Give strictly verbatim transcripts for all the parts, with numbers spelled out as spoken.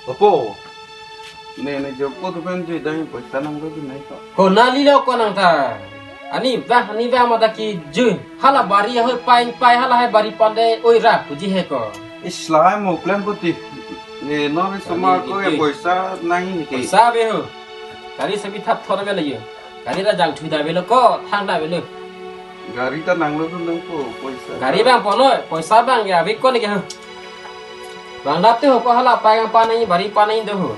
Opo. Ne ne jopo tu pen jui dang poisa nanglo tu nai ko. Ko nali lo ko nang ta. Ani bah ani bah mata ki jui. Hala bari ahoi pai pai hala hai bari pande oi ra puji he ko. Islai mo plan puti. Ne no ni soma ko e poisa nang ni ke. Poisa be ho. Kari sabi thap thor be le yo. Gari ta jangthu da velo ko, thang da velo. Gari ta nanglo tu nang ko, poisa. Gari bang ponoi, poisa bang ya, vik ko ni ke. Bang dap tu ko hala pai kang panai, bari panai do ho.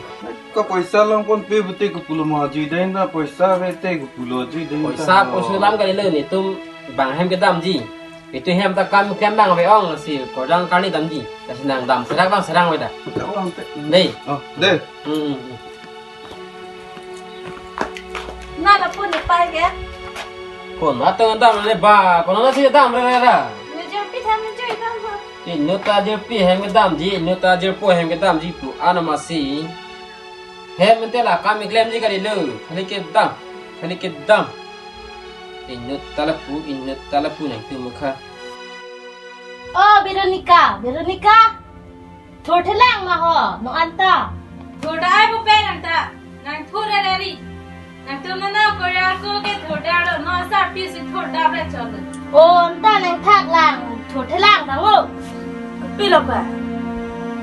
Ko poisa long pon pe bute ko pulo ma jui den da, poisa ve te ko pulo jui den da. Poisa poisa lam kali lo netum bang hem kedamji. Itum hem ta kam klem bang ave ong si korjang karni damji. Lasi nang dam serang bang serang ave da. Dei. Oh, dei. Hmm. Na lapu ne pai ke? Ko na to dam ne ba, ko na si dam re re ra. Ne jor pi tham ne jor tham ha. Inut ta jor pi hem kedamji, inut ta jor po hem kedamji pu ana masi. Hem ente la kam klemji kali lo. Khali kedam, khali kedam. Inut ta lapu, inut ta lapu nangtum mukha. Oh, Veronica, Veronica. Thur thelang ma ho, no anta. Thur da ai bu pen anta. Nang thur da ri. Nangtum nana korea ko ke thur da lo, no asar pi si thur da bre chon. Oh, anta nang thak lang, thur thelang bang lo. Pilo pa.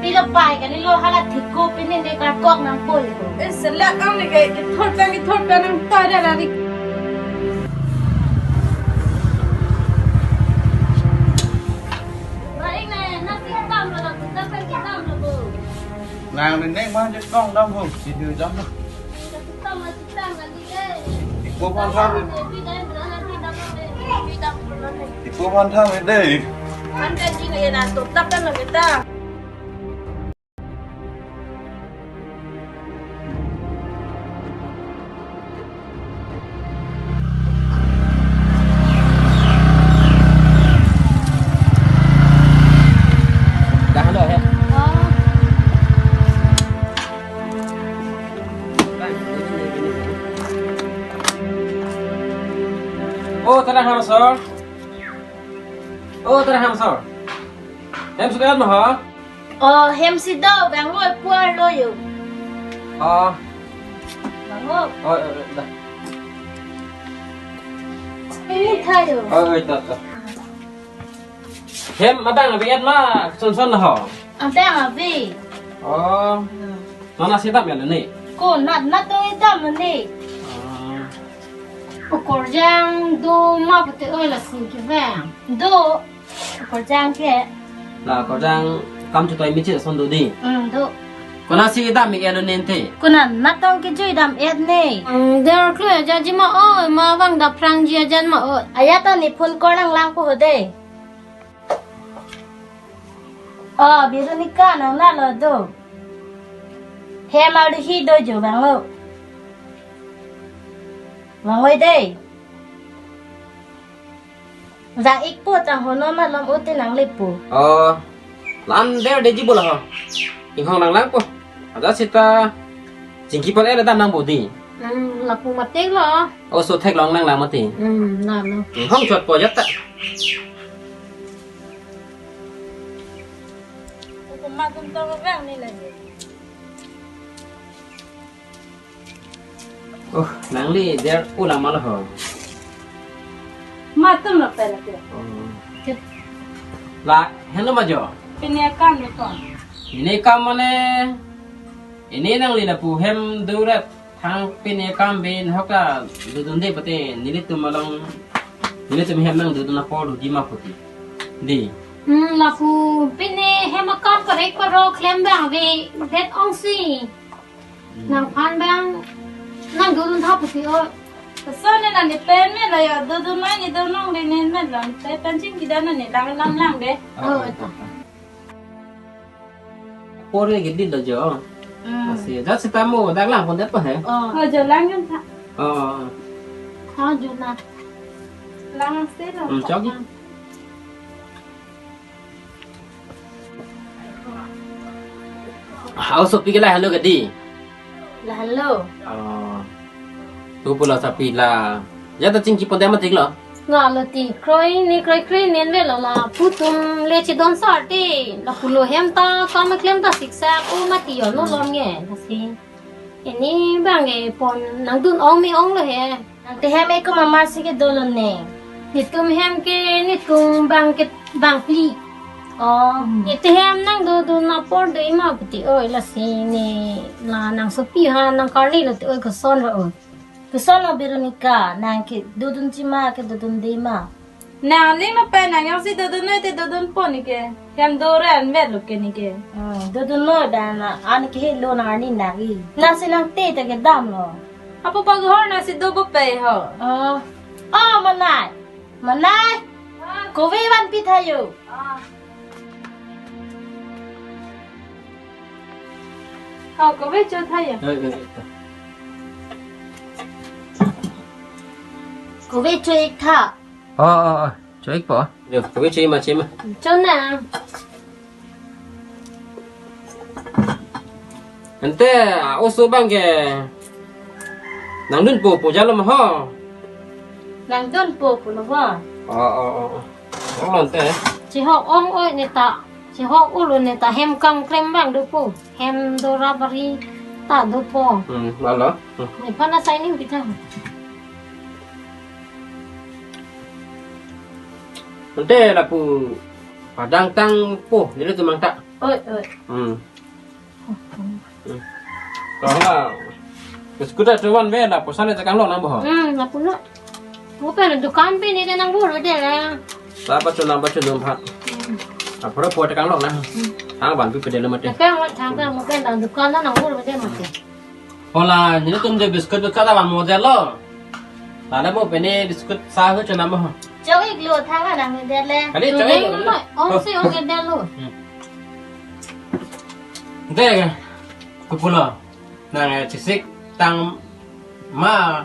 Pilo pa, kali lo hala thik ko pinin de kar kok nang poi. Eh, selak ang ne ke, ke thur tang, ke thur tang nang ta da ri. Nang ne neng ma je tong dam ho, si du dam ho. Ipo man tham. Ipo man tham dei. Dah lo he. Oh, terang ham sor. Oh, terang ham sor. Hem sudah mah ha? Oh, hem si do, bang lo puar lo yo. Oh. Bang lo. Oh, oh, oh, dah. Ini thayo. Oh, oh, dah, dah. Hem abang abi et ma son son ho. Abang abi. Oh. Hmm. Nana si dam ya ni? Ko na na to dam ni. Oh. Ukorjang do ma pute oi lasi ke bang. Do. Korjang ke. La korjang kam chutoi michi son do di. Hmm, do. Kona si dam mi elo nente. Kona natong ke jui dam et ne. Hmm, der klo ya jaji ma oi ma bang da phrang ji ajan ma oi. Aya to ni phone call nang lang ko ho de. Oh, Veronica nang na lo do. He ma do hi do jo bang lo. Bang oi de. Jang ikpo chang hono ma lom ute nang lepo. Oh, lan der de ji bola ho. Inghong nang lang po. Ada sita chingki pon era dam nang bodi. Hmm, lapu matik lo. Oh, so thek long nang lang mati. Hmm, na lo. Inghong chot po jat ta. Aku makan tahu bang ni lagi. Oh, nangli der ulang malah ho. Matum lo pela kira. Oh. Kit. La, hello majo. Pini akam ni kon. Ini kam mane, ini nangli lapu hem duret thang pini akam bin hokla dudun de pate nelitum along nelitum hem nang dudun apor duji ma puti. Di. Hmm, lapu pini hem akam korek korok klem bang ve det ongsi. Nang phan bang, nang dudun tha pusi o. Pesan ni nang ni pen me la ya, dudun mai ni dudun nong ni ni me la, ni pen pen ching kita nang ni lang lang lang de. Oh, oh, oh. Por ke gidi lo jo. Hmm. Asi, jat sita mo dak lang pon det pa he. Oh. Oh, jo lang kan tha. Oh. Oh, jo na. Lang ang stay lo. Hmm, chok. Hau sopi ke la hello gadi. La hello. Oh. Tu pula sapi la. Ya ta chingki pon dam tik lo. Lalo ti kroi ni kroi kroi nen ve lo lapu atum le chedon sar te. Lapu lo hem ta kam klem ta siksak o mati yo no lom nge. Lasi ini bang e pon nangdun ong me ong lo he. Nang te hem e ko mama si kedo lo ne. Netum hem ke netum bang ke bang phli. Oh. Ite hem nangdodun apor do ima puti oi, lasi ne la nangsopi ha nang karni lo te oi, koson ro oi. Koson lo Veronica, nang kedodun chima kedodunde ma? Nang ni ma pai nang yang si dodun noi te dodun po ni ke. Hem do ran vet lo ke ni ke. Hmm, dodun noi dan na an ke he lo nang arni nang i. Nang si nang te ta kedam lo. Apo paghor nang si do bo pai ho. Oh. Oh, Manai. Manai. Ah. Kove vanpi tha yo. Ah. Oh, kove cho tha yo. Oi, oi, oi. Kove cho ik tha. Oh, oh, oh. Cho ik po. Yo, kove cho ik ma, cho ik ma. Cho na. Ante, ah, oso bang ke nangdun po po jalo ma ho. Nangdun po po lo ho. Oh, oh, oh, oh. Ong lo ante. Chehok ong oi ne ta. Chehok ulo ne ta hem kam klem bang do po. Hem do rabari ta do po. Hmm, lalo. Hmm. Nephan asai ning pitha. Ante lapu padang tang po, nelitum mang ta. Oi, oi. Hmm. Hmm. Kalau biskut ta tuan be na, posan le tekang lo nang bo. Hmm, lapu lo. Mo pen dukan pe ni de nang buru de la. Apa tu nang baca dum ha. Hmm. Apa ro po tekang lo na. Hmm. Hang ban pi pe de lo mate. Tekang lo thang pe mo pen dukan na nang buru de mate. Hola, nelitum de biskut biskut ta ban model lo. Lale mo pen biskut sa hu chona mo. Cho ik lo thang na nang de le. Kali cho ik lo. Ong si ong de lo. Hmm. De ke. Kupulo. Nang eh, chisik tang ma.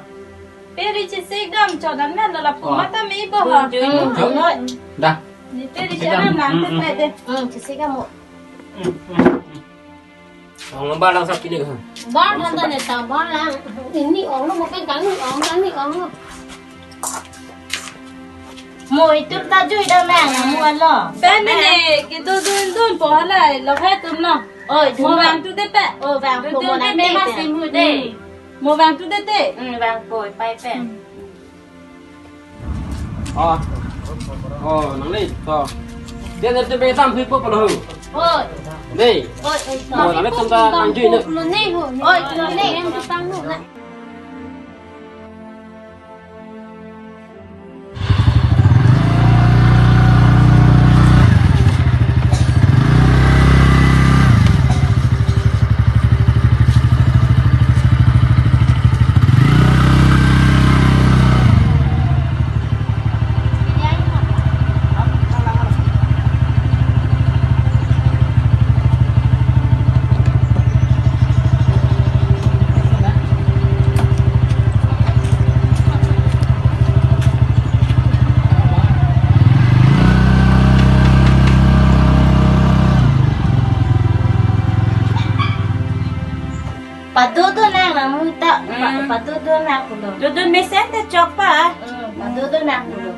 Peri chisik dam cho dan men lo lapu mata me ipo ha. Cho. Dah. Ni peri cho dan nang te pe de. Hmm, chisik kamu. Ong bar lang sa pini ka. Bar lang ta ne ta bar lang. Ini ong lo mo pen kang ni ong kang ni ong lo. Mo itum ta jui da me mo alo. Pen ne kedodun dun po halai lo hai tum lo. Oi, mo vang tu de pe. Oh, vang po mo nang te pe. Hmm. Mo vang tu de te. Hmm, vang po pai pe. Hmm. Oh. Oh, nang le to. Dia nanti be tam hui po palo. Oi. Nei. Oi, oi. Oh, nang le tum ta nang jui ne. Lo nei ho. Oi, lo nei. Yang tu tang lo na. Padudu nang nang muta, pa-, hmm, padudu nang kulo. Dudu mesen te chok pa. Hmm, padudu nang kulo.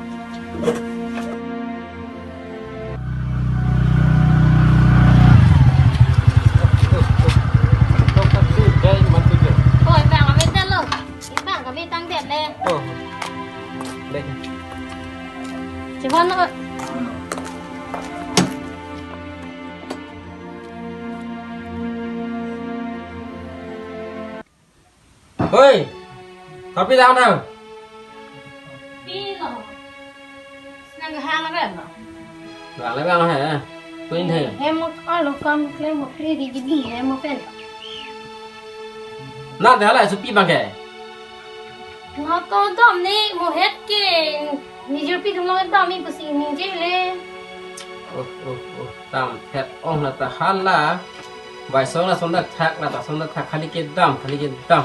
Oi, bang, kami tang lo. Bang, kami tang det le. Oh. Baik. Coba no. Hoi, kopi dang dang. Pi lo. Nang hang ren lo. Bang le bang he. Kuin he. He mo alo kam klem mo kri di gidi he mo pen. Na de hala supi bang ke. Na to dom ni mo het ke. Nijor pi dum lo dam mi pusi nijor le. Oh, oh, oh. Dam thek ong la ta hala. Bai song la song da thak la ta song da thak khali ke dam, khali ke dam.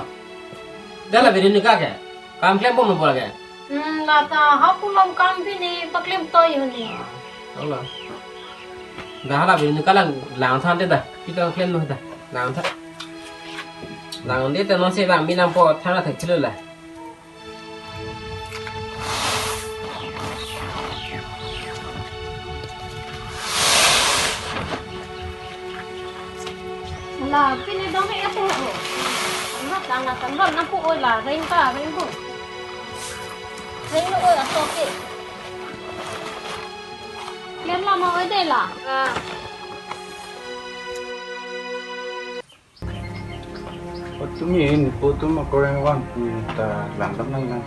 Dala beri ni ka ke. Kam klem bom no pora ke. Hmm, la ta ha pulom kam pi ni paklem toy ho ni. Hala. Da hala beri ni ka lang lang than te da. Pi ta klem no da. Lang than. Lang de te non se lang mi lang po than la thak chilo la. La, pini dong e ato ho. Ano tang na tang dong na pu oi la, reng ta, reng bu. Reng lo oi ato ke. Klem lama oi de la. Ah. O tumi, nipu atum akorang vang, ta langdam nang nang.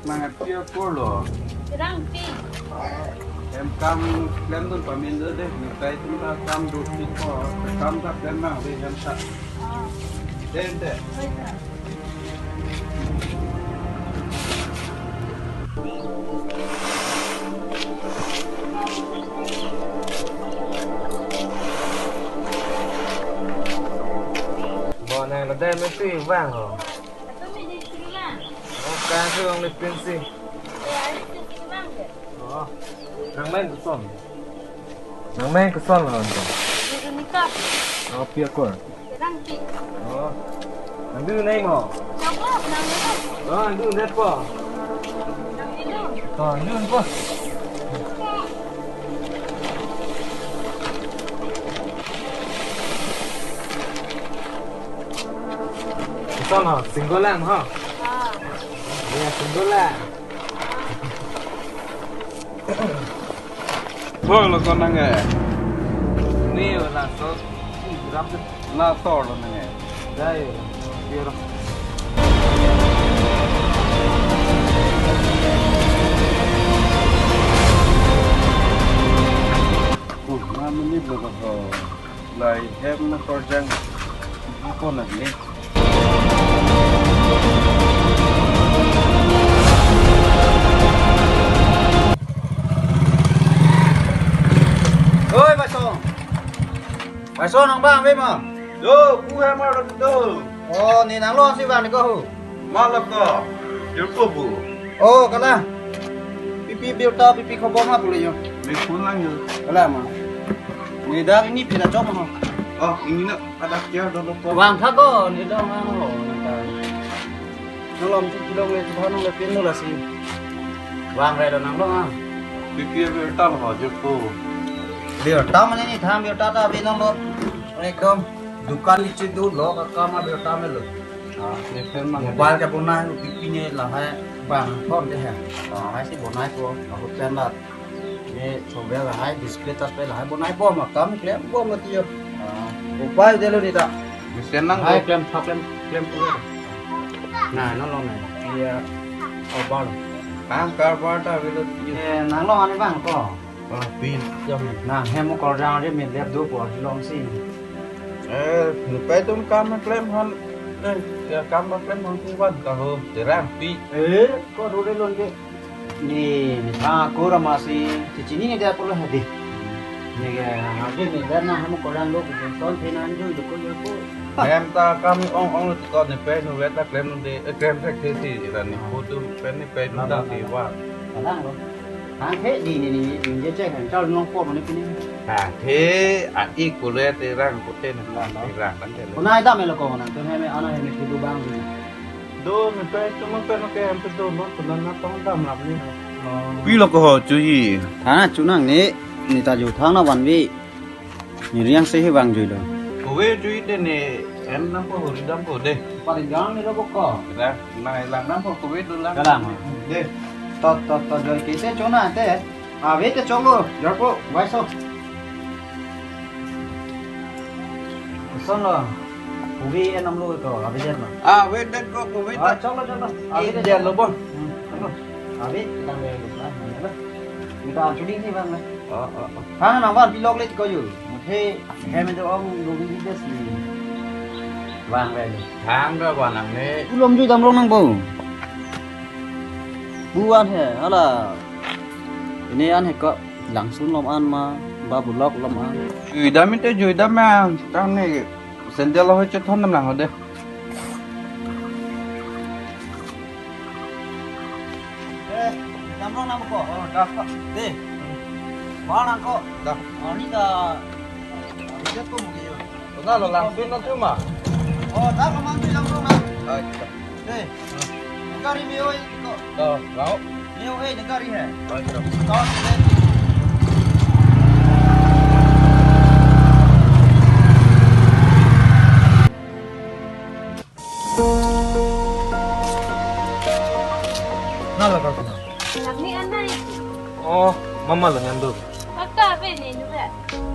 Nang pi akur lo. Rang pi. Hem kam klemdun pamin do de, nipai atum ta kam do pi ko, kam ta klem nang de hem ta. Ah. Den de. Oi, sir. Bo nang lo dai me sui vang ho. Ato me di sui vang. Oh, ka sui vang le pin si. Ya, ini sui vang de. Oh. Nang main koson. Nang main koson lo anto. Veronica. Oh, pi akur. Rang pi. Oh. Nang du nai mo. Nang du nai mo. Oh, nang du nai po. Nang du. Oh, nang du po. Koson ho, single lang ho. Ah. Ya, single lang. Bo lo ko nang e. Ni laso. Ram tu. Laso lo nang e. Dai. Biar. Oh, na menit lo ko. Lai hem na korjang. Ako na ni. Oi, Baisong. Baisong nang bang, be ma. Yo, pu hem ma lo do. Oh, ne nang lo si bang ni ko hu. Malap ko. Yo ko bu. Oh, kala. Pipi birta, pipi khobor ma pule yo. Me phone lang yo. Kala ma. Ne dak ini pira chom ho. Oh, ini na. Ada kia dolo po. Vang tha ko, ne dong ang lo, nang ta. Nang lom si kilong le, tuhan nang le pin lo lasi. Vang re do nang lo ah. Pipi birta lo ho, jeppo. Birta mane ni tham birta ta pin nang lo. Ekdom dukan lichi du lo ka kam birta me lo. Ah, ne pen mang. Mobile ke bonai, pipi ne lahai bang thon de hai. Ah. Lahai si bonai ko, ahut pen dat. Ne software lahai, display touchpad lahai, bonai bom, akam klem bom mati yo. Ah. Upai delo ne ta. Mesen nang hai ko. Klem thap klem, klem pura. Na, nang long na. Iya. Obar. Ang karbar ta velo yo. Eh, nang long ani bang ko. Ah, pin. Jam. Nang hem mo korjang de me lep do ko long si. Eh, nipai atum kam klem han. Eh, ya kam klem han tu van ka ho, terang pi. Eh, ko ro de long ke. Ni, ni ta ko ra ma si, si chini ni dia ko lo hadi. Ni ke, ha ke ni dia na ham ko ran lo ko ton the nan ju ko yo ko. Hem ta kam ong ong ko nipai nu ve ta klem de, eh, klem thek the si ra ni ko tu pen nipai nu da ti va. Kadang lo. Hang the di ni ni ni je che kan chal nong po mane pini. Hang the a ik ko le te rang ko te na te rang kan te. Ko nai dam lo ko na, to he me ana he me tu bang ni. Do me pe tu me pe no ke em pe do no tu na na tong dam lam ni. Pi lo ko ho chu hi. Tha na chu nang ni, ne ta ju thang na van vi. Ne riang se hi vang jui lo. Ko ve jui te ne em nam ko hori dam ko de. Pa ri gang ni lo ko ko. Ra na la nam ko ko ve do la. Ka la ma. De. To to to joi ke se cho na te. A ve te cho lo. Jor ko vai so. Son lo. Ko ve en nam lo ko a ve det ma. A ve det ko ko ve. A cho lo cho lo. A ve det lo bo. Hmm. Cho lo. A ve ta ve lo. Ni ta chu ding ni vang na. Oh, oh, oh. Ha, nang van pilok le ko yo. Muthe hem do ong do ni des ni. Vang re. Thang do van nang ne. Ulom ju dam rong nang bo. Bu an he, hala. Ini an he ko langsun lom an ma, ba bulok lom an. Jui dam inte jui dam ma, tang ne. Sandal lo chethon dam lang ho de. Eh, dam rong nang ko. Oh, dah, Pak. De. Ba nang ko. Dah. Oh, ni ka. Ni ka tu mungkin. Tuna lo langsun na tu ma. Oh, dah ka mang tu dam rong nang. Ai, dah. De. Gari me oi ko. Dah, lao. Me oi gari hai. Ai, dah. Dah. De. Nala ka kena. Nang ni anai. Oh, mama lo nyam do. Paka pe ni nu pe.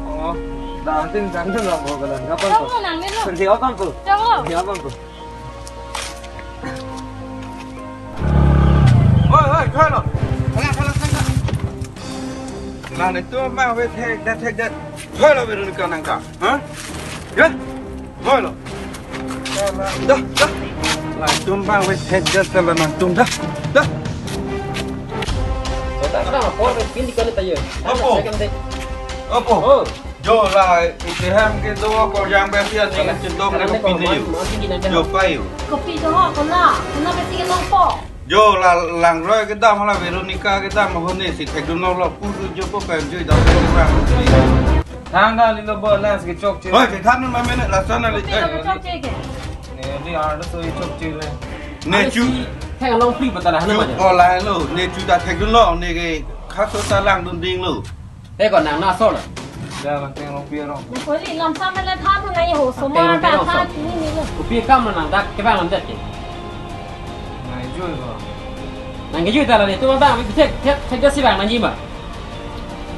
Oh, da antin jang jang lo mo galan. Kapan Jong to? Lo nang ni lo. Sendiri apa tu? Jong lo. Sendiri apa tu? Oi, oi, koi lo. Kala, kala, kala. Nang ni tu ma we thek dat, thek dat. Koi lo Veronica nang ka. Ha? Ya? Koi lo. Dah, dah. Nangtum bang we thek dat sala nangtum dah. Dah. Kota kada apa pin di kali tayo. Apa? Second day. Apa? Oh. Jo la, ite hem kedo ko jang besi aning chintok ne kopi ne yo. Jo payo. Kopi jo ho, kona, kona besi ke nongpo. Jo la, langroi kedam la Veronica kedam ho ne si thekdun lo lo pu du jo po pen jo dam pen bang. Thang da ni lo bo lens ke chokche. Oi, ke than ma mene la sana le. Kopi jo chokche ke. Ne ni ar so chokche le. Ne chu. Thek along free patala hana Jo ma ja. Ko la lo, ne chu ta thekdun lo, ne ke khaso ta langdun ding lo. Te ko nang na sol. Ya kan teng rong pia rong. Ni ko li lam sam le tha tu nai ho so ma ta tha tu ni ni lo. Kopi kam nang dak ke bang lam det ke. Nai jui ko. Nang ke jui ta la ni tu bang bi thek thek thek si bang nangji ma.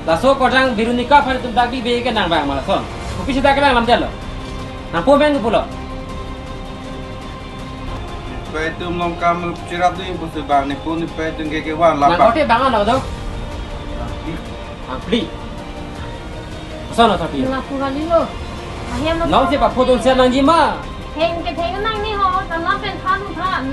Laso kotang Veronica aphan tum dak bi be ke nang bang ma lason. Kopi si dak ke bang lam det lo. Nangpo men ke pulo. Pai tum long kam chirap ding pusi bang ni pu ni pai tum ke ke wan Nang lapak. Kote bang ano do? Ampli. Ason lo tapi. Nang aku kali lo. Ahem lo. Nang si pa photo set nangji ma. Theng ke theng nang ni ho, ta lam pen than than.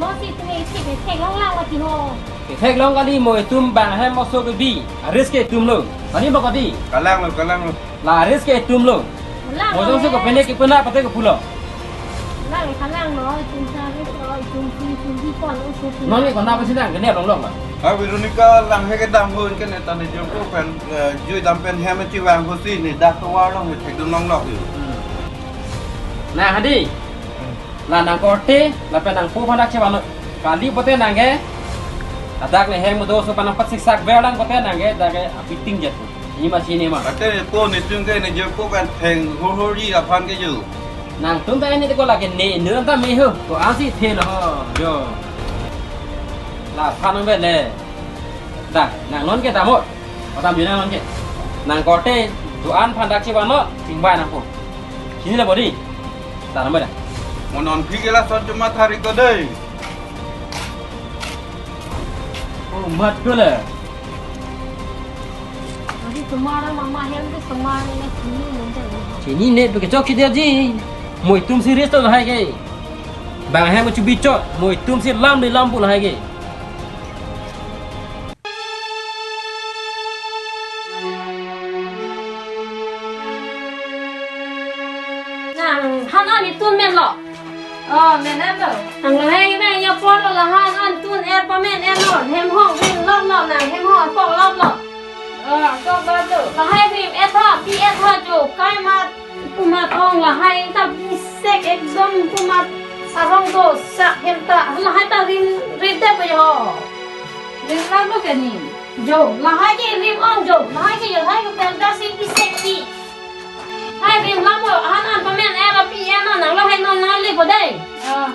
No si theng si ke theng long lang lagi ho. Ke thek long kali mo itum bang hem oso ke bi. Aris ke itum lo. Ani ba kadi. Kalang lo, kalang lo. La aris ke itum lo. Lang Mo jong lo, su ko eh. Pene ke pena pate ke pulo. Lang, kalang lo, itum sa ris lo, itum si, itum si pon lo, itum si. Nang ni kona pasi lang kene long long la. Ha Veronica lang he kedam ho ke ne ta ne jong ko pen, eh, jui dam pen hem chi vang ho si ne dak to war long he thekdun long lok yo. Hmm. Nang hadi. Hmm. La nang korte, lapen nangpo aphan dak chevan. Kali pote nang ke. Adak ne hem do so panang patsik sak ver lang pote nang ke, dak ke apiting jat. Ini masih ini mah. Ate po ne tung ke ne jo ko kan theng hor hor ji aphan ke jo. Nangtum ta ini ko lagi ne ne ta me ho. Ko asi the lo ho. Jo. La aphan nang be le. Da, nang non ke damot. Otam juna non ke. Nang korte, do-an aphan dak chevan lo, chingvai nangpo. Sini la bodi. Tanam beda. Mo non phi ke lason chuma thari ko dei. Oh, mat ko le. Adi tumara mama hem ke tumara ne sini nende. Sini ne pe ke chok si dia ji. Mo itum si ris to lahai ke. Bang hem chubi chot. Mo itum si lam de lam pu lahai ke. Nang, hana ni tun men lo. Oh, men lo. Nang lahai men ya por lo la han an tun er pa men er lo. Hem hong ring lo lo nang hem hong kok lo lo. Oh, kok lo lo. Lahai rim etha, pi etha jo, kai mat. Kumat ong lahai ta bisek ekdom kumat sarong do sa hem ta lahai ta rim rim te pe ho. Rim lang lo ke ni. Jo lahai ke rim ong jo lahai ke jo lahai ke pen ta si bisek pi. Hai rim lang lo han an pa men er pi er non nang lahai non nang le ko dei. Ah.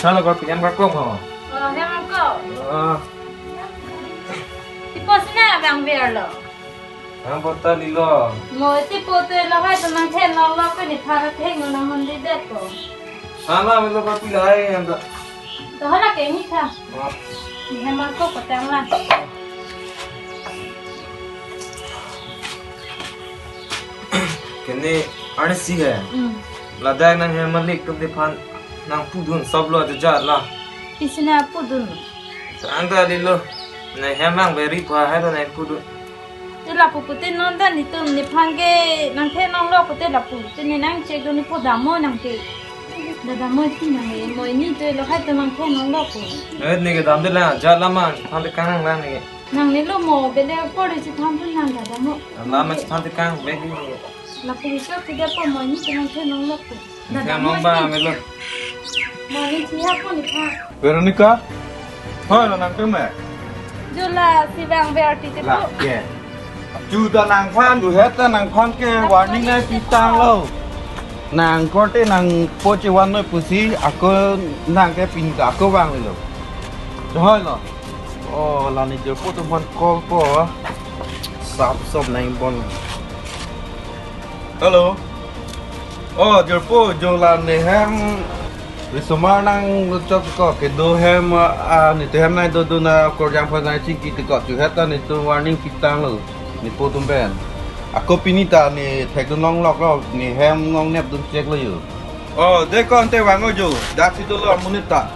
Halo, kau pinjam kakong ho? Oh, pinjam kakong. Oh. Ipo sina abang biar lo. Ang bota lilo. Mo iti po te lahai to nang then lo lo ko ni thara theng lo nang hon di det ko. Sana melo papi lahai ang ta. To hala ke ni tha. Oh. Ni heman ko ko tang la. Kene arnisi he. Hmm. Ladak nang hem malik tum de phan nang pudun sab lo aja jat la. Isina pudun. Santa lilo. Nang hem lang beri pa hai to nang pudun. Te lapu pute non ta netum nephan ke nang the nang lo pute lapu. Te ne nang chek do ne po damo nang ke. Da damo ti nang e mo ni te lahai to nang the nang lo po. Eh, ne ke dam de la, ja lama, than te kang lang ne ke. Nang ne lo mo, bele por de si than pun nang da damo. Lama si than te kang, be di. Lapu so ke da po mo ni te nang the nang lo po. Da Nang damo nong ba ti. Me lo. Morning, Tia, koni tha? Veronica? Hoi, lo nangtum me? Jo, lasi vangver arti te la, tu. Ke. Ju ta nangphan, ju het ta nangphan ke warning nangpi tanglo. Nang korte nangpo chevan noi pusi, ako nang ke pini ta ako vanglelo. Hoi lo. Oh, la ne jirpo atum aphan call po. Sap sap nang bon. Hello. Oh, jirpo, jo la nehem risomar nangchok ko, kedo hem, ah, netum hem nangdodun akorjang aphan nangchingki te ko, ju het ta netum warning pi tanglo, nepo atum pen. Ako pini ta ne thekdun longloklo, ne hem nongnepdun cheklo jo. Oh, de ko ante vang-o jo, daksi dolo amonit ta.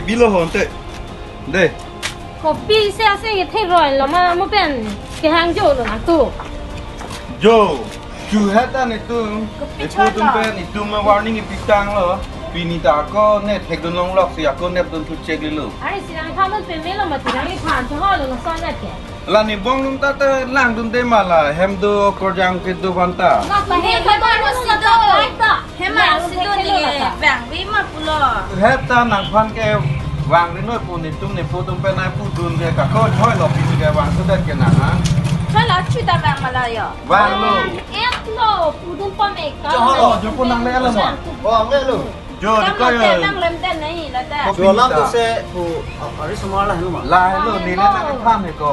Bilo ho ante. De. Kopisi ase kethe roilo ma mo pen kehang jo lo nangtum. Jo, ju het ta netum. Kopi netum chot lo? Pen netum ma warning pi tanglo. Pini ta ako ne thekdun longloksi ako nepdun thu cheklelo. Are si nangthan dun pemelo mati nangli than chehoi lo lason net ke. La ne bonglum ta ta langdunde ma la hem do akorjang kedo aphan ta. Nang ta hem ba lo si do. Hem ba lo si do ne vangve ma pulo. Het ta nangphan ke vangri noi pu netum nepo atum pen ai pudun ke kako choi lo pini ke vangsedet ke nang ha. Choi lo chu ta vang ma la jo. Vanglo. Vang et lo pudun pon ek ka. Choi lo, jo pu nangle lo ma. Oh, nangle lo. Jo, tang diko lo te yo. Nang lem den nai la ta. Kopi jo lam ta. Tu se pu, ah, arisomar la henu ma. La henu, vang nile lo. Nangphan he ko.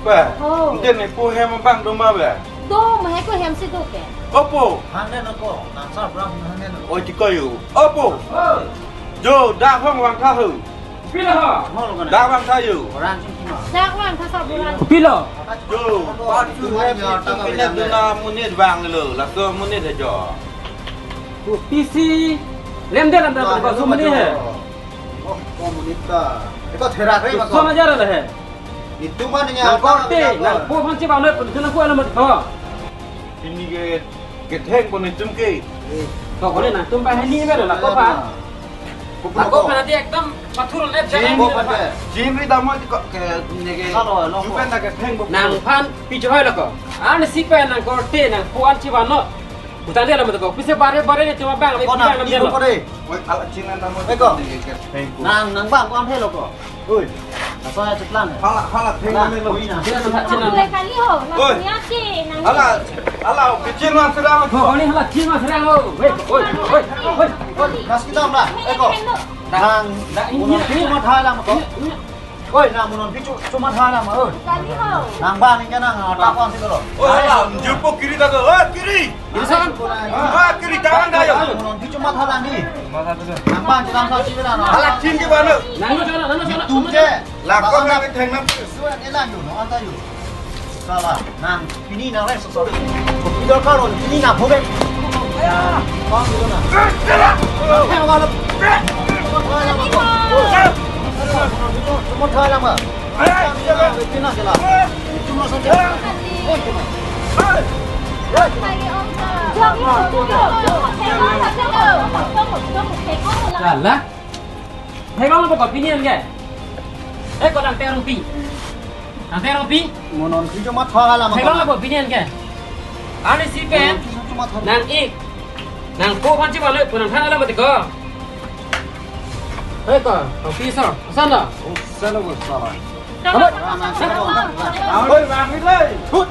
Pe. Oh. Ante nepo hem abang do ma be. Do ma he ko hem si do ke. Opo. Hang den ko, nang sa bram hang den. Oi, diko yo. Opo. Oh. Jo, dak hong vangtha ho. Pila ha? Mo lo kana. Dak vangtha yo. Orang sing kima. Dak vangtha sa bulan. Pila? Jo, pat chu hem si tu pinat dun amonit vanglelo. Laso amonit he jo. Kopisi lemde lemde. Nah, laso amonit he. Oh, amonit ta. Eko therak re ma ko. Laso amonit he. Netum ma ne nang korte, nangpo aphan chevan noi pu netum nangpo alam ko. Pini ke ketheng ko netum ke. To ko ne nangtum ba hini me la ko ba. Ko la ko ko. Phan ati ekdom pathurlo le. Jin, jin ri dam noi ko ke ne ke. Salo, lo ko. Ju pen ta ketheng ko. Nangphan pi chehoi lo ko. An si pen nang korte nangpo aphan chevan noi. Utang dia lam to ko. Pise bare bare netum abang ko le nang pi pi lam ko dia lo. De. Oi, ala chin an dam noi. Eko. Ne ke ketheng ko. Nang nang bang ko an he lo ko. Oi, laso ya chiklang. Hala, hala, theng na, kami lo. Oi, na. Nang le kali ho, nang oi. Punya ke, nang hala, le. Hala, kecil mas sedang. Oh, ini hala chin mas sedang ho. Wait, oi, oi, oi. Oi, mas kita na, eko. Nang, nang, ini, unon ini. Cuma thalang ko. Ini, ini. Oi, nang unon pichu, cuma thalang, oi. Kali ho. Nang ba, ning nang, ah, tapang sih dulu. Oi, hala, jirpo kiri ta ko. Oi, kiri. Bisa kan? Ah, kiri tangan dah, ya. Unon pichu mathalang di. Nang ban jalan sa sih na. Hala chin ke mana? Nang lo sana, nang lo sana. Itu je. Lakon nang theng nang. Suan elan yo, no anta yo. Salah. Nang pini nang rek sosok. Kopi dor karo pini nang phobek. Ya. Bang gitu na. Nang theng wala. Cuma thalang ba. Salah. Theklong lo ko pini an ke. Eh, ko nang terong pi. Nang terong pi. Mo non pi jo ma tha hala ma. Theklong lo ko pini an ke. Ani si pen. Nang ik. Nangpo aphan chevan noi pu nangthan hala mati ko. Hei ko, nang pi sa. Sana. Oh, sana ko sala. Hei, nang sana. Hei, nang pi lai. Hut.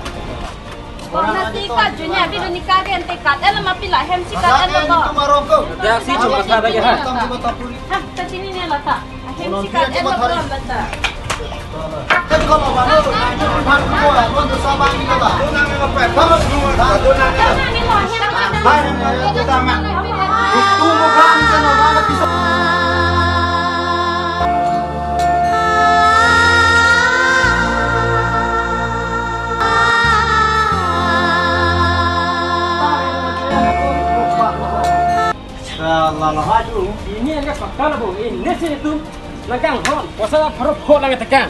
Kona ti ka junya bi ni ka den te ka el ma pila hem si ka el ko. Dak si cuma sa lagi ha. Ha, ta chini ne la ta. Hem si ka el ko la ta. Ini angka pakta labo, ini si itum nangkanghon, poisa pharo pho lang tekang.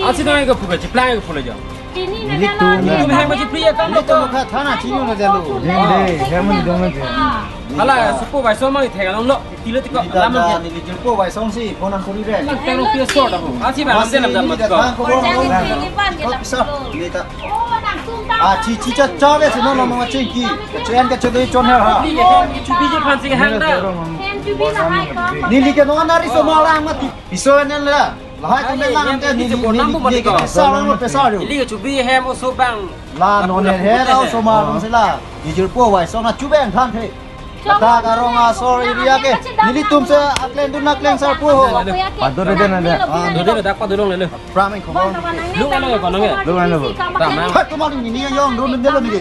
Ansi nang ke puka chiplang ke pulo jo. Ini nangkanghon. Itum hang ma chipli ya kan lo ko. Thana chini na jalo. Ding de, hem ni dong na je. Hala, supo bai so mang thega long lo. Tilo tiko lam ke. Ni jirpo bai song si phone ang kuri re. Lang tero pia sort abo. Ansi ba lam de lam dam ko. Pisa. Ni ta. Oh, nang tum ta. Ah, chi chi cha cha le sino lo ma chingki. Chen ka chodoi chon ha ha. Chubi je phan si hang da. Neli ke non nari osomar lang mati. Piso nen la. Lahai atum lang te neli neli ke sa lang lo pesa do. Ili ke chubi hem osomar bang. La non ne he la osomar lang sila. Nijir po wai sona chubeng than the. Kata karong asor area ke. Nelitum si akleng dun akleng sar po ho. Pado de na de. Ah, do de dak pado long le. Prameng khobor. Lung ano ko nang ya? Lung ano ko? Prameng. Hat tumar neli yong dun de lo neli.